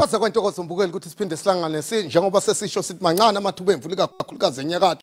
Kwaze kwentokozo mbukeli ukuthi siphinde sihlangane njengoba sesisho sithi mancane amathuba emvula ikakhulukazi enyakatho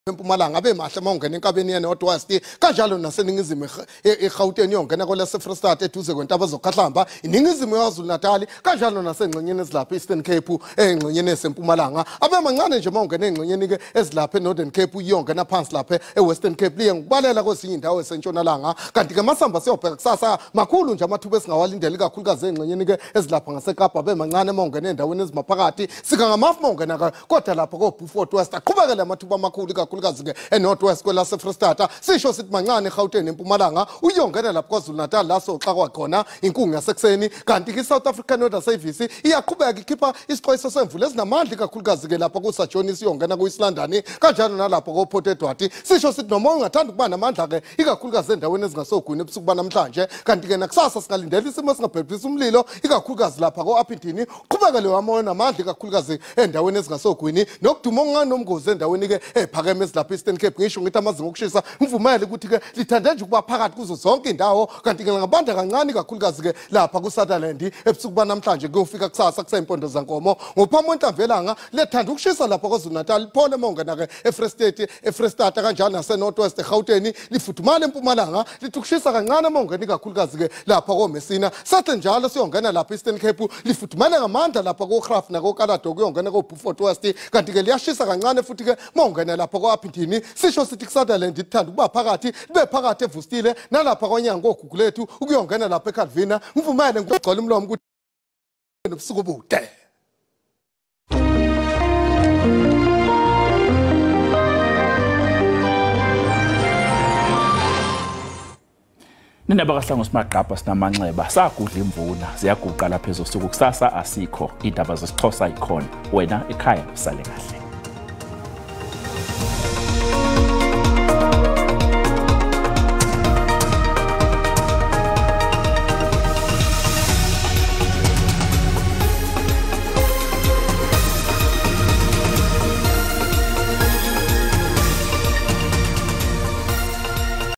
eMpumalanga abe mahle mawungena enkabeni ye-North West, kanjalo naseningizimu eGauteng yongena kwelase-Free State eduze kwentaba zokhahlamba, iningizimu yaKwaZulu Natal, kanjalo nasengxenyeni ezilapha Eastern Cape, engxenyeni esempumalanga abe mancane nje mawungena engxenyeni-ke ezilapha e-Northern Cape iyongena phansi lapha e-Western Cape liye ngikubalela kwezinye indawo esentshonalanga. Kanti-ke masamba siyobheka kusasa makhulu nje amathuba esingawalindela ikakhulukazi engxenyeni-ke ezilapha ngaseKapa abe mancane mawungena endaweni ezimaphakathi sikangamafu mawungena kodwa lapha ko-Beaufort West aqhubekele amathuba amakhulu ikakhulukazi ke eNorth West kwelase Free State. Sisho sithi mancane eGauteng eMpumalanga uyongena lapha KwaZulu Natal la soxakwa khona inkungu yasekuseni. Kanti ke South African Weather Service iyaqhubeka ikhipha isixwayiso semvula ezinamandla ikakhulukazi ke lapha kuSajoni siyongena ku-East London kanjalo nalapha ko-Port Edward. Sisho sithi noma ungathanda ukuba namandla ke ikakhulukazi endaweni ezingasogwini ebusuku banamhlanje. Kanti ke nakusasa singalindela isimo esingabhebhisa umlilo ikakhulukazi lapha ko-Upington uqhubeke leyo moya namandla ikakhulukazi endaweni ezingasogwini nokuduma okunganomngozi endaweni ke ephakeme ezilapha Eastern Cape. Ngisho ngithi amazinga okushisa ngivumele ukuthi ke lithande nje ukuba phakathi kuzo zonke indawo. Kanti ke ngabanda kancane kakhulukazi ke lapha kuSutherland ebusuku banamhlanje kuyofika kusasa kusempondo zankomo ngophambi kwenhlamvelanga lethanda ukushisa lapha KwaZulu Natal liphole mawungena ke eFree State, eFree State kanjalo nase North West eGauteng lifudumala eMpumalanga lithi ukushisa kancane mawungena kakhulukazi ke lapha koMessina. Sathe njalo siyongena lapha Eastern Cape lifudumala ngamandla lapha koGraaf nakoKalado kuyongena koBeaufort West. Kanti ke liyashisa kancane futhi ke mawungena lapha ko-Upington. Sisho sithi kuSutherland ithanda ukuba phakathi libe phakathi eVustile nalapha kwanyanga koGugulethu ukuyongena lapha eCalvina. Ngivumele ngigcwele umlomo ukuthi nobusuku obude. Nina bakahlango simagqabha sinamanxeba sagudla imvula ziyaguqa lapha ezosuku kusasa asikho indaba zesiXhosa ikhona wena ekhaya usale kahle.